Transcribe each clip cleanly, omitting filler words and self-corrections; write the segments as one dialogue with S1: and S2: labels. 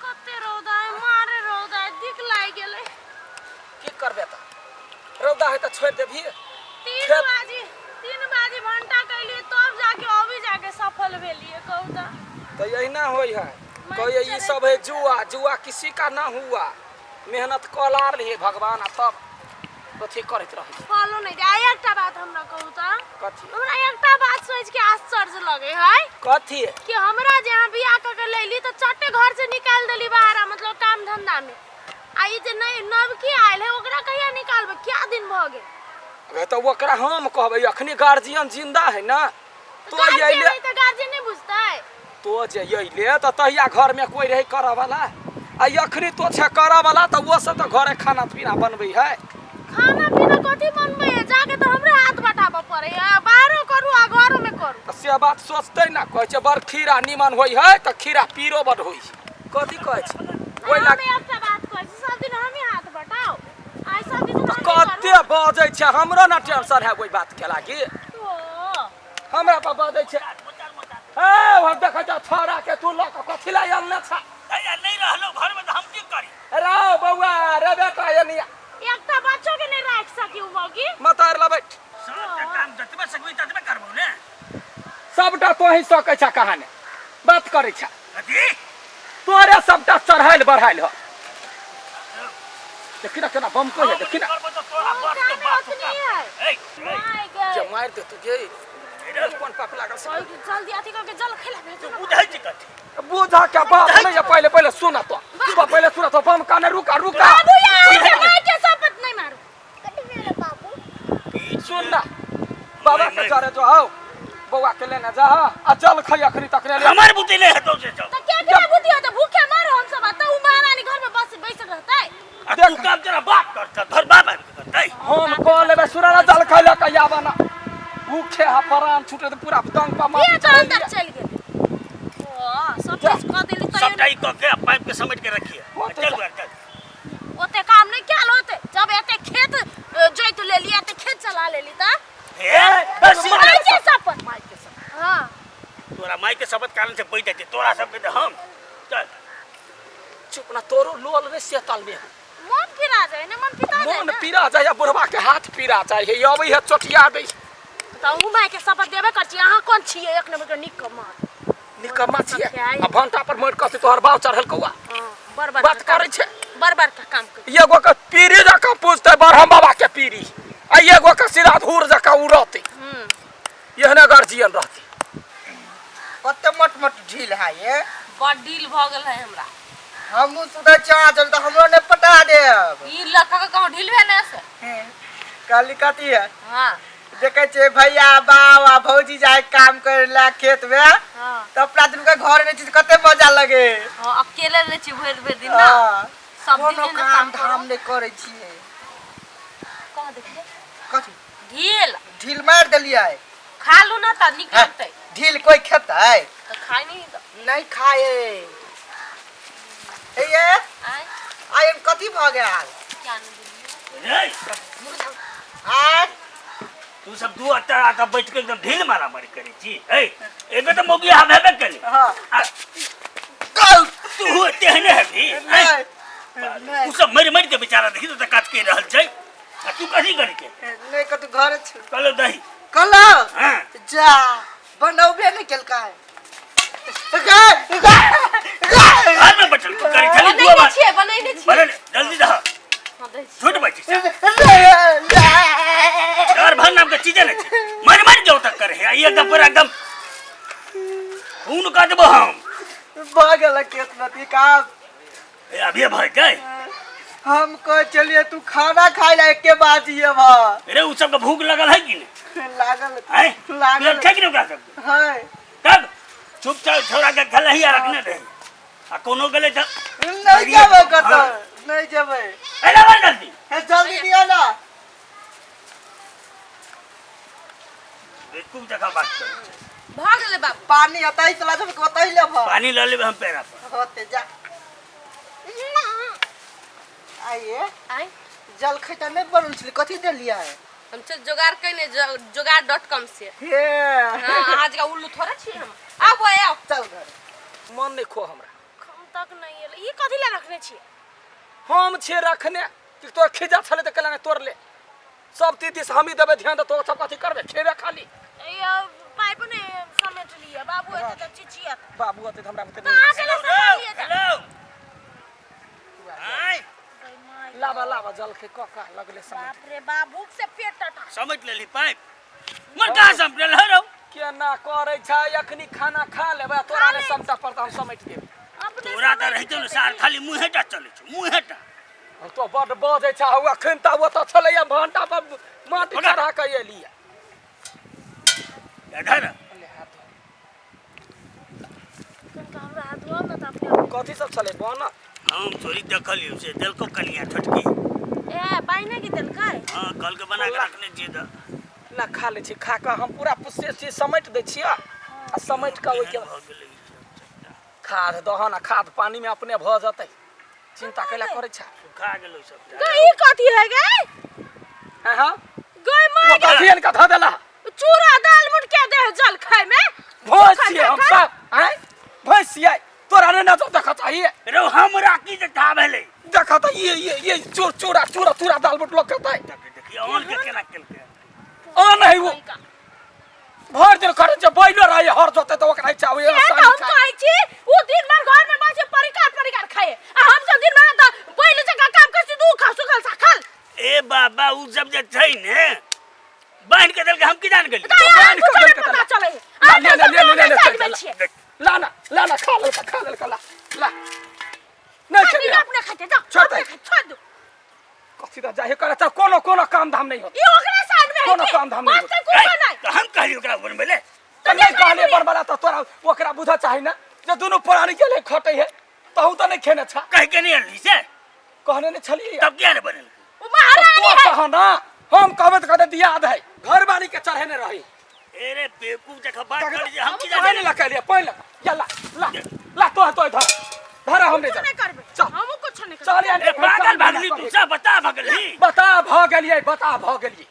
S1: कते रौदा है मारे रौदा है दिख लागि गेलै।
S2: की करबे तऽ रौदा है तऽ छोड़ि देबही।
S1: तीन
S2: खेत
S1: बाजी 3 बाजी भंटा कैलिए तब जाके अभी जाके सफल भेलिए, कहू तऽ।
S2: तऽ यहिना होइ है।
S1: मारि
S2: कहिए ई
S1: चढ़ै
S2: सब है जुआ, जुआ किसी का ना हुआ। मेहनत कऽ ला रही भगवान आ तब अथी करैत रहै।
S1: फलो नहि दे। आ एकटा बात हमरा कहू तऽ।
S2: कथी?
S1: हमरा एकटा बात सोचि के आश्चर्य लगे है।
S2: कथी?
S1: कि हमरा जे अहाँ बियाह कऽ के लैली तऽ चट्टे घर से निकालि देली बाहर, मतलब काम धंधा में। आ ई जे नहीं नवकी आयल है ओकरा कहिया निकालबै? क्या दिन भऽ गेल?
S2: अरे तऽ ओकरा हम कहबै, अखनी गार्जियन जिंदा है ना।
S1: तो
S2: तो
S1: गार्जियन
S2: अइले
S1: है तऽ गार्जियन नहीं बुझतै?
S2: तो जे अइले तऽ तहिया घरमे कोइ रहै करऽ वाला, आ अखनी तो छै करऽ वाला, तऽ ओ सब तऽ घरे खाना पीना बनबै है।
S1: खाना पीना कथी बनबै है? जाके तऽ हमरे हाथ बटाबऽ पड़ै है, बाहरो करू आ घरो में करू।
S2: तऽ से बात सोचतै ना। कहै छै बड़ खीरा निमन होइ है तऽ खीरा पीरो बड होइ छै। कथी कहै छै ओहि
S1: हम
S2: लए?
S1: एकटा बात कहै छी, सब दिन हमही हाथ बटाउ आइ सब दिन
S2: तऽ
S1: हमही करू।
S2: कते बजै छै, हमरो ने टेंशन है ओहि बात के लागी।
S1: ओ
S2: हमरा पर बजै छै। ए हम देखै छ छौड़ा के तू लऽ कऽ कथी लए अनने छ?
S3: हैया नहि रहलो घरमे तऽ हम की करी?
S2: रे बौआ, रे बेटा, एनी आ।
S1: एकटा बच्चो के नहीं राख सकी उ मौगी।
S2: मत आर ला बैठ।
S3: सबटा काम जतबे सकबी ततबे करबौ ने।
S2: सबटा तोही सकै छ, कहाने बात करै छ।
S3: कथी?
S2: तोरे सबटा चढ़ाइल बढ़ाइल ह। देखी ना केना बम कहे, देखी ना।
S3: करबौ तऽ तोरा
S1: ओ
S3: बस के
S1: कामे
S3: बात
S1: ओतनी है।
S3: ए
S1: my गे।
S2: जे मारि दे तू गे, कोन पाप लागल से?
S1: कहै कि जल्दी अथी करके जल खेला भेजू
S3: तू
S1: ना।
S3: बुझै छी कथी?
S2: बुझा के बात नहीं है। पहले पहले सुना तो, तू पहले सुना तो। बम काने, रुका रुका।
S1: बाबू यार, के माय के शपथ नहीं मारू।
S2: सुन ना, बाबा के जरे जो आओ, बौआ के लेने जा आ जल खै अखनी तक ले।
S3: हमर बुद्धि नहि हेतौ से सब।
S1: तो क्या क्या बुद्धि होता, भूखे मारो हम सब त उ महारानी घर में बस बैस रहतै।
S3: आ तू काम तेरा बाप करतै, धर बाप आबि कऽ करतै।
S2: हम कह लेबे। सुना ना, जल खै लके आबा ना। भूखे हा प्राण छूटे त पूरा दंग पा
S1: ये
S2: माटी
S1: तो
S2: चढ़ेलियै।
S1: अंदर चल गेल ओ सब
S2: जा।
S1: चीज कऽ देली तैयो।
S3: सबटा ई कऽ के आ पाइप के समेट के रखिए।
S2: होतै।
S3: चल
S2: जा।
S3: बुआ, चल।
S1: ओते काम नहीं कैल होते जब एते खेत जोइत लेली, एते खेत चला लेली त
S3: हे बस।
S1: माय के शपथ,
S2: माय के शपथ।
S1: हां।
S3: तोरा माय के शपथ कारण से बैठ जाइ छै तोरा सबके तऽ हम चल।
S2: चुप ना, तोरो लोल रे सेतल में।
S1: मन पिरा जाए ने, मन पिता जाए।
S2: मन
S1: ना
S2: पीरा जाय, बुढ़वा के हाथ पीरा जाय है, अबै है चोटिया दै।
S1: त उ माय के शपथ देबे कर छी। अहाँ कोन छियै एक नंबर के निकम्मा?
S2: निकम्मा छियै।
S1: सख्याई।
S2: आ भंटा पर मरि कहतै तोहर बाप चढ़ल कौआ।
S1: हां, बड़ बड़
S2: बात करै छै।
S1: बड़ बड़ का काम कर।
S2: एगो के पीरी जकाँ पूजतै ब्रह्म बाबा के पीरी, आ एगो के सीधा धूर जकाँ उड़तै। एहने गार्जियन रहतै।
S4: कते मोट मोट ढील है ये।
S5: बड़ ढील भऽ गेल है हमरा।
S4: हमहूँ सुनै छियै चल तऽ हमरो नहि पटा देब।
S5: ई लड़का के कहूँ ढील भेल ने से।
S4: कहली कथी है?
S5: हाँ।
S4: देखै छियै भैया बाप आ भौजी जाय काम करे ला खेत में।
S5: हाँ।
S4: तऽ अपना दुनू के घर रहै छी तऽ कते मजा लगे।
S5: हाँ, अकेले रहै छी भरि भरि दिन ना।
S4: हाँ।
S5: सब दिन
S4: कोनो
S5: ने
S4: काम
S5: काम करू।
S4: धाम नहि करै छियै।
S5: कहाँ देखिए?
S4: कथी?
S5: ढील।
S4: ढील मारि देलियै।
S5: खा लू ना तऽ नीक
S4: हैं,
S5: लगतै।
S4: ढील कोइ खेतै?
S5: तऽ खाय नहीं तऽ।
S4: नहि खाए हे ये।
S5: आय।
S4: आइ एहन कथी भऽ गेल?
S5: क्या नहीं बुझलियै।
S3: रे
S4: आइ
S3: तू सब दू अट्टा आटा बैठ के एकदम ढील मारा मारी करै छी। हे एगो तऽ मौगी हम हेबे केली।
S4: हाँ।
S3: आ
S4: कल
S3: तू तेहने हेबी हैं?
S4: नहि नहि।
S3: उ सब मरि मरि के बेचारा देखी तो काज करि रहल छै आ तू कथी करै छै?
S4: नहि, कतौ घर छै।
S3: कहलो दही।
S4: कहलौ।
S3: हाँ।
S4: जा बनौबे नहि केलकै गे, गे, गे।
S3: घर में बैठल तू करै छली दुआ
S5: बनैने
S3: बार।
S5: छियै, बनैने छियै।
S3: बने जल्दी दह।
S5: हाँ, दै छी।
S3: झूठ बजै छै। डर भर नाम के चीजे नहीं छै। मरि मरि जाओ तक करे है एकदम पूरा एकदम खून कर देबो हम।
S4: भऽ गेल खेत में अथी काम।
S3: ए, अभी भऽ जाए।
S4: हम कह चलिए तू खाना खाइ ला एके बाजिए भा।
S3: रे उ सबके भूख लगल है कि नहीं?
S4: लागल।
S3: हैं?
S4: लागल।
S3: पेट छै कि नहीं ओकरा सबके?
S4: है।
S3: तब चुपचाप छोड़ा के खेलही आ रखने रही आ कोनो गेलै तऽ
S4: नहीं जेबै कतौ, नहीं जेबै।
S3: ए लाबा जल्दी।
S4: हे जल्दी दियो ना।
S3: बेवकूफ जकाँ बात करै छै।
S5: भऽ गेलै बाबू।
S4: पानी हतै चला जब कतै लेब।
S3: पानी लऽ लेबै हम पेड़ा पर।
S4: होते जा आइए।
S5: आय।
S4: जलखै तऽ नहि बनल छलै, कथी देलियै?
S5: हम चल जोगाड़ कने जोगाड़ डॉट कॉम से।
S4: हे।
S5: हाँ, अहाँ जकाँ उल्लू थोड़े छी हम। आउ बौआ, आउ।
S4: चल घर।
S2: मन नहि खो हमरा।
S1: हम तक नहीं एलै। ई कथी ले रखने छियै?
S2: हम छियै रखने कि तोर खिजा छलै तऽ केला नहि तोड़ ले। सब चीज दिस हमही देबै ध्यान तऽ तोरा सब कथी करबै खेबे खाली।
S1: ई पाइप ने समेट लिअ बाबू एते तऽ चिचियत।
S2: बाबू अते तऽ हमरा बुते
S1: तऽ अहाँ केला सम्हालियै तऽ?
S3: हेलो आय
S1: गै माय।
S2: लाबा लाबा जलखै कऽ कऽ लगले समेट।
S1: बाप रे बाप भूख से पेट टटा।
S3: समेट लेली पाइप मर कहाँ समटल है रौ?
S2: केना करै छै अखनी खाना खा लेबै तोरा ने समटा पड़ता हम समेट देब।
S1: अपने
S3: तोरा तऽ
S1: समेट
S3: रहितो ने
S1: देबै।
S3: सार खाली मुँहेटा चलै छौ मुँहेटा।
S2: हम तो बड बजै छै हौ अखन तऽ ओतऽ छलैया भंटा पर माटि
S3: पकड़।
S2: चढ़ा कऽ एलियै।
S3: इधर
S2: ले हाथ धो।
S1: कनिका हमरा हाथ धोअब ने तऽ अपने आप।
S2: कथी सब छलै बनल?
S3: हम थोड़ी देखलियौ से देलको कनिया छोटकी।
S1: ए बाइने की देलकै?
S3: हाँ कल के बना के रखने छियै तऽ।
S2: ना खा लै छी खा कऽ हम पूरा से समेट दै छियै आ समेट कऽ ओहिके
S3: भऽ गेलै ई सब सबटा।
S2: खाद दहन आ खाद पानिमे अपने भऽ जेतै चिन्ता कैला करै छै।
S3: सुखा गेलै सबटा।
S1: गै ई कथी है गै?
S2: हैं हाँ
S1: गै माय
S2: ओ कथी आनि कऽ धऽ देला?
S1: चूड़ा दाल मुट के दे जल खाय में।
S2: भैंस छियै हम सब आँय भैंस छियै तोरा नहि नजर देखऽ चाहिए।
S3: रौ हमरा की देखा भेलै?
S2: देखऽ तऽ ये ये ये चूर चूड़ा चूड़ा चूड़ा दाल बुट लोग खेतै।
S3: देखिए ऑन के केना केलकै।
S2: आ नहीं वो भरि दिन करै छै बैलो रहै हर जोतै तऽ ओकरा इच्छा होइए
S1: ए तऽ हम कहै छी उ दिन भर घर में बैसे परिकार परिकार खाए आ हम सब दिन भर तऽ बैल जकाँ काम करै छी दू खा सुखल साखल।
S3: ए बाबा उ सब जे छै ने बान्हि के देलकै हम की जान गेली?
S1: तऽ अहाँ
S2: बान्हि कऽ
S1: कुछो नहि
S2: देलकै
S1: पता
S2: तऽ
S1: चलै है।
S2: ला,
S1: अहाँ
S2: ले, ले,
S1: सब
S2: ले, ले, ले,
S1: साइड में
S2: ले,
S1: छियै।
S2: ला ना ला ना खा लेलका खा लेलका ला ला नहीं
S1: खाली
S2: खेबै
S1: अपने खाते जाओ।
S2: छोड़ दे।
S1: अपने खाते, छोड़ दो।
S2: कथी तऽ जाहे करे तऽ कोनो कोनो काम धाम नहीं होत।
S1: ई ओकरे साइड में है
S2: कोनो
S1: की?
S2: काम धाम नहीं
S1: बस ते कुछो नहीं।
S3: तऽ हम कहली ओकरा बनबै ले।
S2: तऽ नहीं कहलियै बनबला तऽ तोरा ओकरा बुझऽ चाही ना जे दुनू प्राणी के लिए खटै है तहु तऽ नहीं खेने छा।
S3: कहि के नहीं अनली से?
S2: कहने नहीं छलियै।
S3: तब किया नहीं बनल?
S1: ओ महारानी
S2: तो
S1: है।
S2: कह ना हम कहबै तऽ कहते दियाद है घरवाली के चढ़ेने रही।
S3: अरे बेवकूफ जखन बात करै छै हम की
S2: पानि
S3: जाने?
S2: लगा लिया पानि लगा या ला ला ला तो तो धर धर हम नहीं
S1: कुछो नहीं करबै।
S2: चल।
S1: हमहूँ कुछो नहीं
S2: चल
S1: करबै।
S2: यार
S3: ए पागल भगली तू सब बता भगली।
S2: बता भ गेलियै बता भ गेलियै।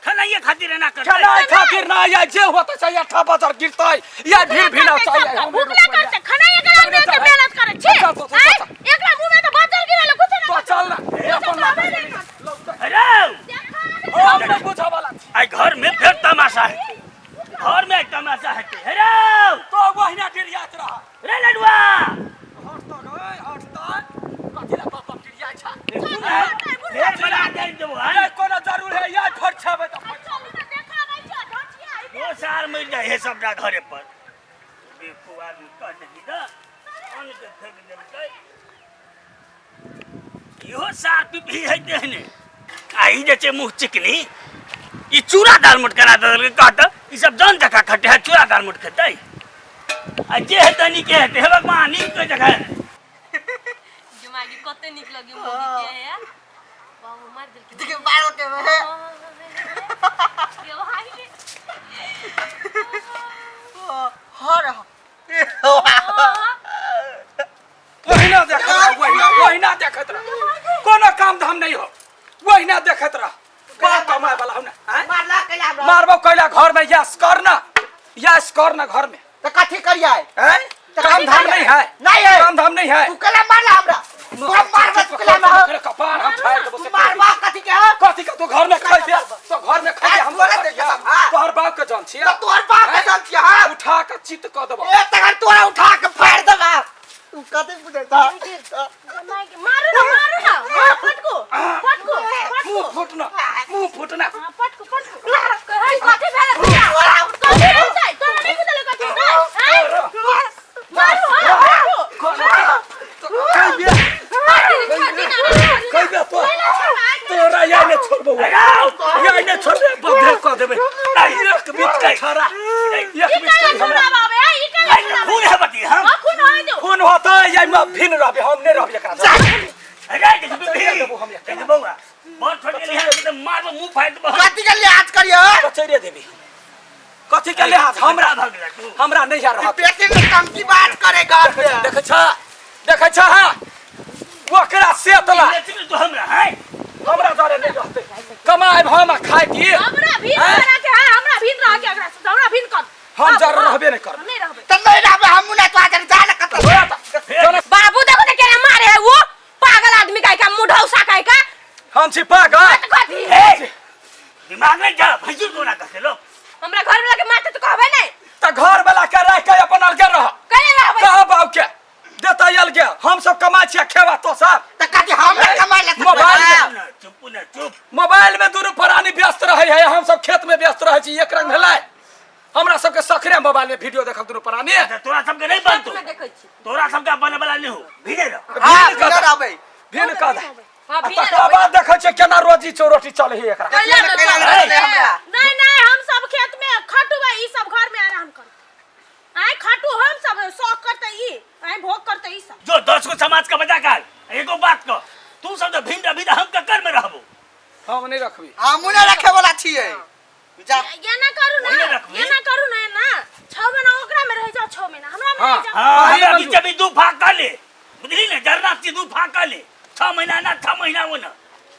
S3: खेलाइए खातिर एना करतै।
S2: खेलाइ खातिर ना या जे होतै से अठा बजर गिरतै या भीड़ भीड़ चाहिए हम
S1: भूख लग करतै खाना एकरा में तऽ मेहनत करै छी।
S2: चल, चल, चल,
S1: आँय?
S2: चल।
S1: एकरा मुँह में तऽ बचल गिरल कुछो नहीं
S2: तो चल ना ए अपन
S1: करबै नहीं करतै।
S3: अरे
S2: हम नहीं बुझऽ वाला छी।
S3: आई घर में फिर तमाशा है घर में तमाशा है हे रौ
S2: तो वहिना डिरियात रह।
S3: रे लडुआ
S2: हट तऽ गै हट तऽ कथी ला बाप बाप डिरियाइ छ?
S3: फेर बना दे देबो
S2: ए कोनो जरूर है या फटछाबै तऽ फट।
S1: चलू ने देखाबै छी ढोचिया
S3: दो साल मरि जाइ है सबटा घरे पर। बेवकूफ आदमी कह देली तऽ अन्न के फेंक देलकै। इहो सार पिपही है तेहने आ ई जे छै मुँह चिकनी ई चूड़ा दाल मोट करा देलकै कहत ई सब जन जकाँ खटे है चूड़ा दाल मोट खेतै आ जे हेतै नीके हेतै हे भगवान नीक के जगह।
S5: दिमागी कते नीक लगे मोगी के है बाबू मार देलकै।
S4: देखिए बारो के है।
S5: ये भाई रे।
S4: हर
S2: वहिना देखत रह वहिना वहिना देखत रह कोनो काम धाम नहीं हो वहिना देखत रह बाप कमाए वाला हो ना आँय?
S4: मारला कैला हमरा?
S2: मारबो कैला घर में यस कर ना यस कर ना घर में।
S4: तो कथी करियै?
S2: हैं? काम धाम नहीं है।
S4: नहीं है।
S2: काम धाम नहीं है।
S4: तू कैला मारला हमरा? तू मारबा तू कैला मारला?
S2: कपार हम फाड़ देबो
S4: तू
S2: से।
S4: मारबा कथी के है?
S2: कथी के तू घर में खाइ दे तो घर में खाइ दे हम
S4: तोरा
S2: देख
S4: हाँ।
S2: तोहर बाप के जान छियै।
S4: तो तोहर बाप के जान छियै, हाँ।
S2: उठा के चित क देबो।
S4: ए तखन तोरा उठा के फाड़ देबा। तू कथी बुझै छह?
S1: मारू ना मारू ना हाँ, पटको पटको पटको।
S2: मुंह फुटना मुंह फुटना।
S1: हाँ, पटको पटको। कहै कथी भेल तोरा? कथी भेल छै? तोरा नहीं बुझल कथी भेल आँय? मारू हाँ पटको।
S2: कहिबे कहिबे तो तोरा या ने छोड़बो या ने छोड़बे बधे क देबे। एक बीच के छड़ा एक
S1: ई
S2: बीच
S1: काला
S2: के
S1: छोड़ा
S2: हमरा
S1: बाबे ई काला छोड़ा
S3: खून है बती हम
S1: हाँ, खून होय दो।
S2: खून होतै या में फिन रहबे हम नहीं रहबे एकरा
S3: अरे देख
S2: चढ़िए देबो हम
S3: देख बौआ बड़ छोड़ के लिहा तऽ मारबो मुंह फाड़ि देबो।
S4: कथी के लिहाज करियै?
S2: कचैरे देबी कथी के लिहाज? हमरा
S3: भगला तू।
S2: हमरा नहीं जा रहा।
S4: बेटी में कम की बात करे घर में।
S2: देखै छ देखै छ हाँ ओकरा सेतला
S3: लेकिन तू हमरा है
S2: हमरा जरे नहीं रहतै कमाएब हम आ खाइ की।
S1: हमरा भीन
S2: आँय?
S1: करा के है हमरा भीन रह के एकरा से हमरा भीन कर।
S2: हम जरे रहबे नहीं करब।
S1: नहीं रहबे
S4: तऽ नहीं रहबे हमहूँ नहीं तोरा जरे जा ना कतौ।
S2: छी पागल?
S5: कथी?
S3: ए, दिमाग नहीं जा, भैंसुर कोना कहते लोग।
S5: हमरा घर वाला के मारते तो कहबै नहीं।
S2: तऽ घर वाला के राख के अपन अलगे रह।
S5: कहे रहबै?
S2: कह बाबू के देता अलगे, हम सब कमाइ छियै, खेबा तो सब।
S4: तऽ कथी हम नहि कमाइ लए
S2: मोबाइल
S4: सकबै?
S3: ना, चुप ना, चुप।
S2: मोबाइल में दुनू प्राणी व्यस्त रहे है, हम सब खेत में व्यस्त रहे छी। एक रंग भेलै? हमरा सबके सखरे मोबाइल में वीडियो देखब दुनू प्राणी।
S3: अच्छा, तोरा सबके नहीं बनतो।
S5: में देखै छी।
S3: तोरा सबके बने वाला नहीं हो, भीड़े रह।
S4: हाँ,
S2: भिन्न कऽ
S4: भीड़
S2: दे।
S4: रहबै।
S2: भिन्न कऽ दे।
S5: हाँ,
S2: आ
S5: भीड़
S2: तकरा
S5: रहबै।
S2: बाद देखै छियै केना रोजी चौरोटी चलै है एकरा।
S5: कैला न
S4: कैला न
S5: चलै?
S4: चलै हमरा।
S1: नहीं नहीं, हम सब खेत में खटुबै, ई सब घर में आराम करते। आय खटू हम सब, शौक करते ई, आय भोग करते ई सब।
S3: जो 10 को समाज का बजा कर एगो बात कह, तू सब तो भिन्न रही, हम ककर में रहबो?
S2: हम नहीं रखबी।
S4: हमहूँ नहि रखे वाला छियै, जा।
S1: एना करू ना।
S3: ओहिने रखबी।
S1: एना करू ना, एना 6 महीना ओकरा में रह जाओ, 6 महीना हमरा में
S2: हाँ।
S1: रह जाओ।
S3: हाँ,
S2: वही
S3: हमरा
S2: मंजूर।
S3: बीच में दू फाक कर ले, बुझली ने? जरना छी दू फाक कर ले, 6 महीना ना, 6 महीना वो ना।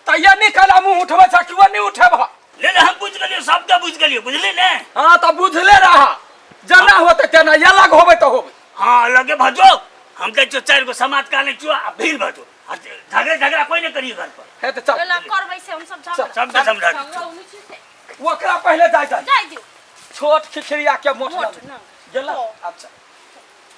S2: तऽ ये निकल मुँह उठबै छ कि वो नहीं उठेबह?
S3: ले ले, हम बुझ गेलियो, सबके बुझ गेलियो, बुझली ने?
S2: हाँ, तऽ बुझले रह, जेना होते तेना, ये अलग होबै तऽ होबै।
S3: हाँ, लगे भजो, हम कहै छियो 4 गो समाज का ले छियो आ भीड़ भजो, आ झगड़ा झगड़ा कोई नहीं करिए घर पर।
S2: हे तऽ चल।
S1: एना करबै से हम सब झगड़ा।
S3: सबके समझा दै छियो।
S1: झगड़ा उनी छै।
S2: ओकरा पहिले जाय जाय।
S1: जाय दियौ।
S2: छोट खिखिरिया के मोट
S1: मोट
S2: लग
S1: ना।
S2: गेला। अच्छा।